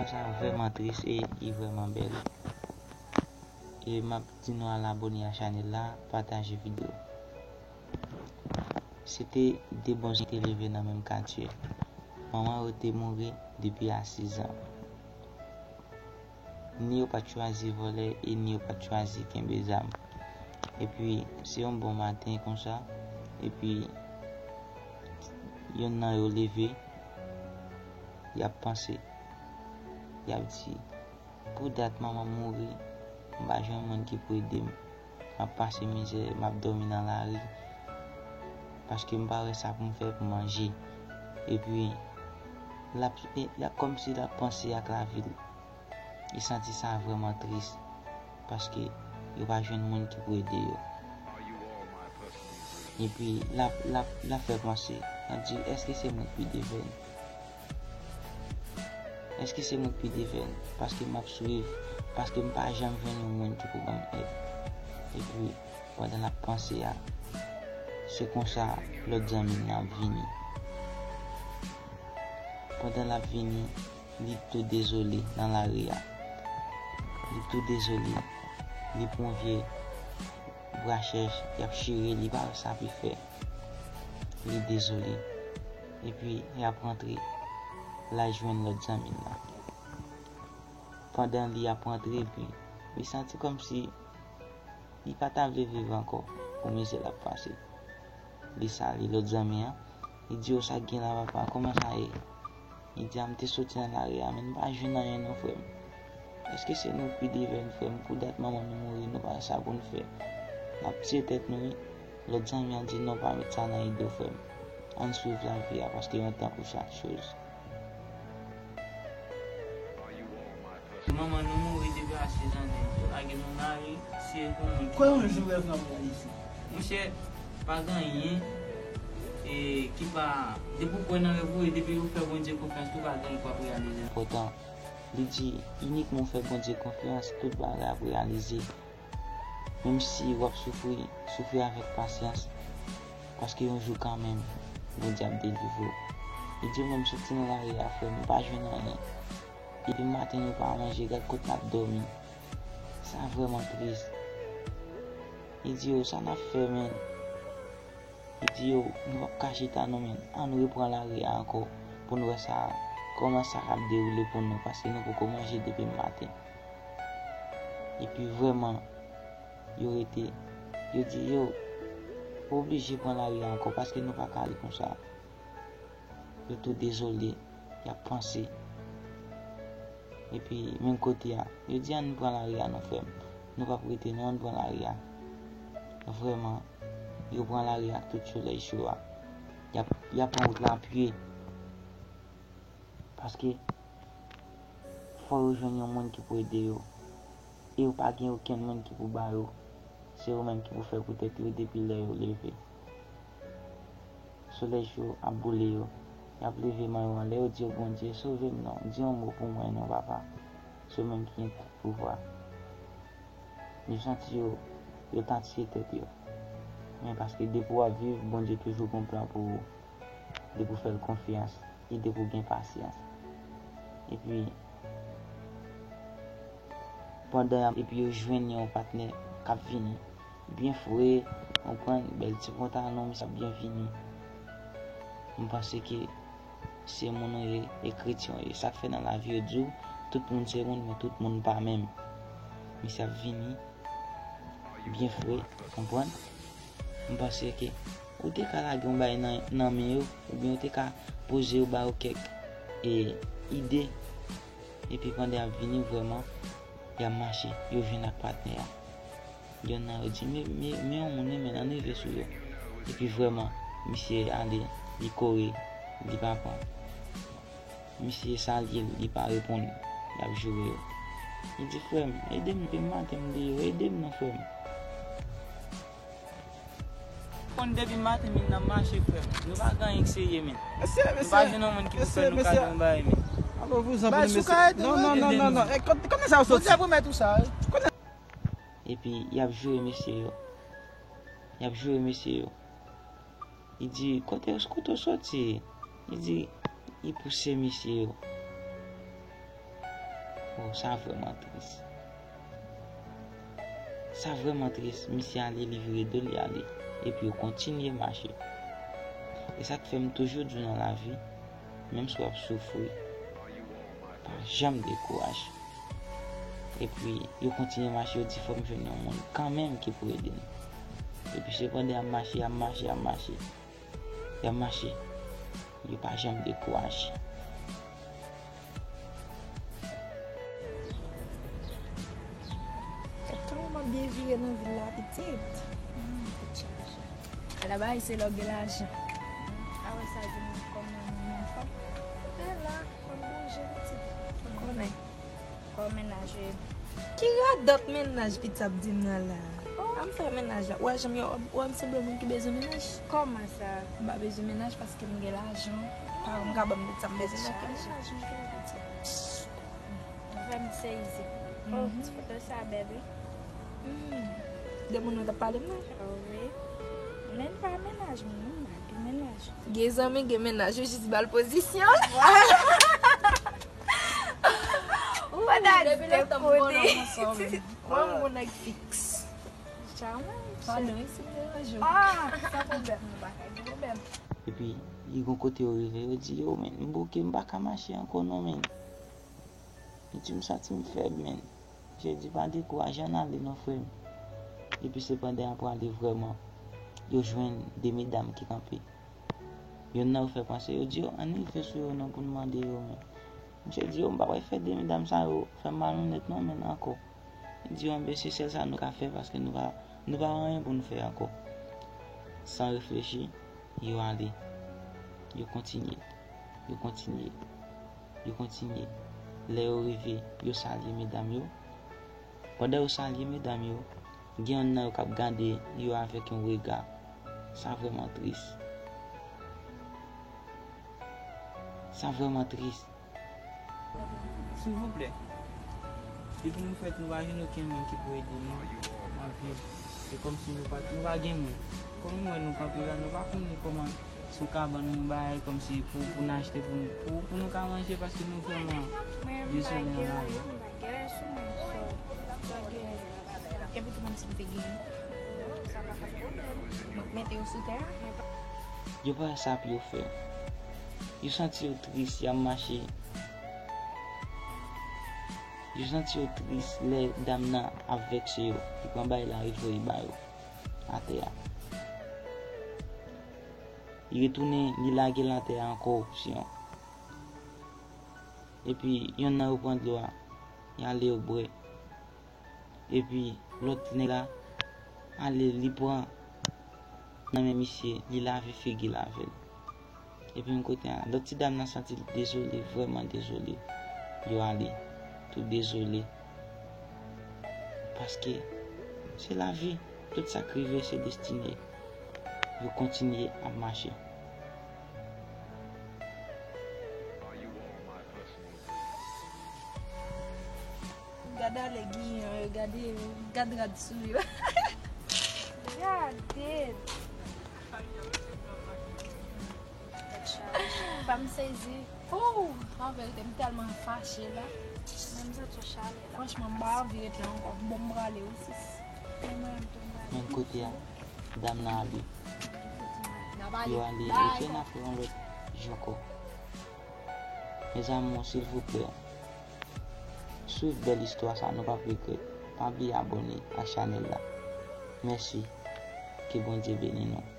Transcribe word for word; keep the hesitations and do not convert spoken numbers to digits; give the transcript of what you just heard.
Sa vrèman tris e li vrèman bèl. E m ap di nou al abòne a chanèl la, pataje videyo. Se te de bon zanmi ki te leve nan menm katye. Manman yo te mouri depi a sis zan. Ni yo pa t chwazi vòlè e ni yo pa t chwazi kenbe zam. Epi, se yon bon maten konsa, epi yonn nan yo leve, y ap panse, y ap di, "Pou dat manman m mouri, m pa jwenn moun ki pou ede m. M ap pase mizè, m ap dòmi nan lari, paske m pa wè sa pou m fè pou manje." Epi, l ap, e, l ap kòmsi l ap panse ak lavi l. Li santi sa vrèman tris, paske yo pa jwenn moun ki pou ede yo. Epi, l ap, l ap, l ap fè panse, l ap di, "Èske se mwen k pi devèn? Èske se mwen k pi devèn? Paske m ap swiv, paske m pa janm jwenn yon moun ki pou ban m èd." Epi, pandan l ap panse a, se konsa lòt zanmi l nan ap vini. Pandan l ap vini, li tou dezole nan lari a. Li tou dezole. Li pran vye bra chèch, y ap chire, li pa wè sa pou l fè. Li dezole. Epi, y ap rantre. L al jwenn lòt zanmi l lan. Pandan li ap rantre, epi, li santi kòmsi li pa ta vle viv ankò pou mizè l ap pase. Li salye lòt zanmi an. Li di, "Yo, sa k gen la, papa? Kòman sa ye?" Li di, "A, m te soti nan lari a, men m pa jwenn anyen non, frè m. Èske se nou k pi devèn, frè m? Pou dat manman nou mouri, nou pa wè sa pou n fè. N ap tiye tèt nou, wi." Lòt zanmi an di, "Non, pa met sa nan ide w, frè m. Ann swiv lavi a, paske yon tan pou chak choz." Manman nou mouri depi a sis zan, yo lage nou nan lari, se pou moun ki... Kòman w jwe rèv nan realize? Monchè, pa gen anyen, e, ki pa, depi w kwè nan rèv ou, e depi w fè Bondye konfyans, tou pa gen anyen k ap reyalize. Poutan, li di, inikman w fè Bondye konfyans, tout bagay ap reyalize. Menm si w ap soufri, soufri avèk pasyans, paske yon jou kanmenm, Bondye ap delivre w. Li di, "Mwen, m soti nan lari a, frè m, m pa jwenn anyen. Depi maten, nou pa manje, gad kot n ap dòmi. Sa vrèman tris." Li di, "Yo, sa n ap fè, menm?" Li di, "Yo, nou p ap ka chita non, menm. Ann repran lari a ankò pou n wè sa, kòman sa k ap dewoule pou nou, paske nou poko manje depi maten." Epi vrèman, yo rete, yo di, "Yo, ou oblije pran lari a ankò, paske nou pa ka ale konsa." Yo tou dezole, y ap panse. Epi, menm kote a, yo di, "Ann pran lari a non, frè m. Nou p ap rete non, ann pran lari a." Vrèman, yo pran lari a ak tout solèy cho a. Y ap, y ap pran wout la apye. Paske, fò yo jwenn yon moun ki pou ede yo. E yo pa gen okenn moun ki pou ba yo. Se yo menm ki pou fè pou tèt yo depi lè yo leve. Solèy cho ap boule yo. Y ap leve men yo anlè, yo di yo, "Bondye, sove m non. Di yon mo pou mwen non, papa." Se yo menm ki gen tout pouvwa. Yo santi yo, yo ta tiye tèt yo. Men paske depi w ap viv, Bondye toujou gon plan pou ou. Depi w fè l konfyans, e depi w gen pasyans. Epi, pandan y ap, epi yo jwenn yon patnè k ap vini. Byen fre, w konprann, bèl ti pantalon, misye ap byen vini. M panse ke se moun ou ye, e kretyen ou ye. Sa k fè nan lavi yo di w, tout moun se moun, men tout moun pa menm. Misye ap vini, byen fre, w konprann? M panse ke ou te ka lage yon bagay nan, nan men yo, oubyen ou te ka poze yo, ba yo kèk, e, ide. Epi pandan y ap vini vrèman, y ap mache, yo jwenn ak patnè a. Yonn nan yo di, "Men, men, men yon moun, wi, men ann rive sou yo." Epi vrèman, misye ale, li kore, li pa pran. Misye salye l, li pa reponn, l ap joure yo. Li di, "Frè m, ede m, depi maten m deyò, ede m non, frè m." Konn depi maten min nan mache, frè m. Nou pa gen anyen k serye, men. Nou pa jwenn yon moun ki pou fè nou kado yon bagay, men. Bay sou kare tou, non, non, non, non, non. Kòman sa yo soti? Bondye pwomèt ou sa, wi. Epi, y ap joure mesye yo. Y ap joure mesye yo. Li di, "Kote, kote w soti?" Li di, li pouse mesye yo. Oh, sa vrèman tris. Sa vrèman tris. Misye ale, li vire do, li ale. Epi yo kontinye mache. E sa k fè m toujou di w nan lavi, menm si w ap soufri, pa janm dekouraje. Epi yo kontinye mache, yo di fò m jwenn yon moun kanmenm ki pou ede m. Epi sepandan y ap mache, y ap mache, y ap mache. Y ap mache. Yo pa janm dekouraje. Gad kòman m ap byen vire nan vil la, pitit. Hmm, tèt chaje. Ala bagay se lè w gen lajan. A wè sa di m kòman m anfòm. E la, fò m bouje, pitit. Ou konnen. Kò mennaj, wi. Ki radòt mennaj pitit ap di m nan la? Oh. An m fè mennaj la. Ou wè jan m ye, ou wè m sanble moun ki bezwen mennaj? Kòman sa? M pa bezwen mennaj paske m gen lajan. Paran m ka ban m tout sa m bezwen nan kay. Mennaj m gen pitit. Ou fè m sezi. Oh, mhm. Ti foto sa bèl, wi. Hmm. De moun nan t ap pale m nan? Oh, wi. Men pa mennaj m, non, m pa gen mennaj. Gen zanmi, gen mennaj, ou jis ba l pozisyon. Ou pa ta di depi lontan m konnen w konsa w menm. Mwen, m gon nèg fiks. Charmant. Padon, wi, si m deranje w. Ah, san pwoblèm, nou pa ka gen pwoblèm. Epi, li gon kote yo rive, yo di, yo, men, m bouke, m pa ka mache ankò non, men. Li di, m santi m fèb, men. Misye di, pa dekouraje, ann ale non, frè m. Epi, sepandan, y ap prale vrèman, yo jwenn de medam ki kanpe. Yonn nan yo fè panse, yo di, yo, ann rive sou yo non pou n mande yo, men. Misye di, yo, m pa pral fè de medam sa yo fè m malonnèt non, men ankò. Li di, yo, enben, se sèl sa nou ka fè, paske nou pa, nou pa gen anyen pou nou fè ankò. San reflechi, yo ale. Yo kontinye. Yo kontinye. Yo kontinye. Lè yo rive, yo salye medam yo. Pandan yo salye medam yo, gen yonn nan yo k ap gade yo avèk yon rega. Sa vrèman tris. Sa vrèman tris. Silvouplè. Depi nou fèt, nou pa jwenn okenn moun ki pou ede nou. N ap viv. Se kòmsi nou pa, nou pa gen moun. Kòm nou wè nou kanpe la, nou pa konnen kòman sou kabann nou bay, kòmsi pou, pou n achte, pou, pou, pou nou ka manje, paske nou vrèman dezole nan lavi. Epi tou menm si m te genyen. Mwen mete yo sou tè a. Yo pa wè sa pou yo fè. Yo santi yo tris, y ap mache. Yo santi yo tris lè dam nan ap vèkse yo. Li pran bagay la, li voye ba yo atè a. Li retounen, li lage l atè a ankò, opsyon. Epi, yonn nan yo pran dlo a, y ale yo bwè. Epi, lòt nèg la ale, li pran nan men misye, li lave figi l avè l. Epi, menm kote a, lòt ti dam nan santi l dezole, vrèman dezole. Yo ale, tou dezole. Paske, se lavi, tout sa k rive, se destine. Yo kontinye ap mache. Gade ale giyan yo, gade yo, gad rad sou yo. Gade. Fanm sezi. Oh, an verite, m tèlman fache la. Menm santi chalè la. Franchman, m pa anvi ret la ankò. Bon, m prale wi, sis. Menm kote a, dam nan ale. Yo ale, yo fè n ap fè yon lòt jou ankò. Mes amours, silvouplè, swiv bèl istwa sa, nou p ap regrèt. Pa bliye abòne ak chanèl la. Mèsi. Ke Bondye beni nou.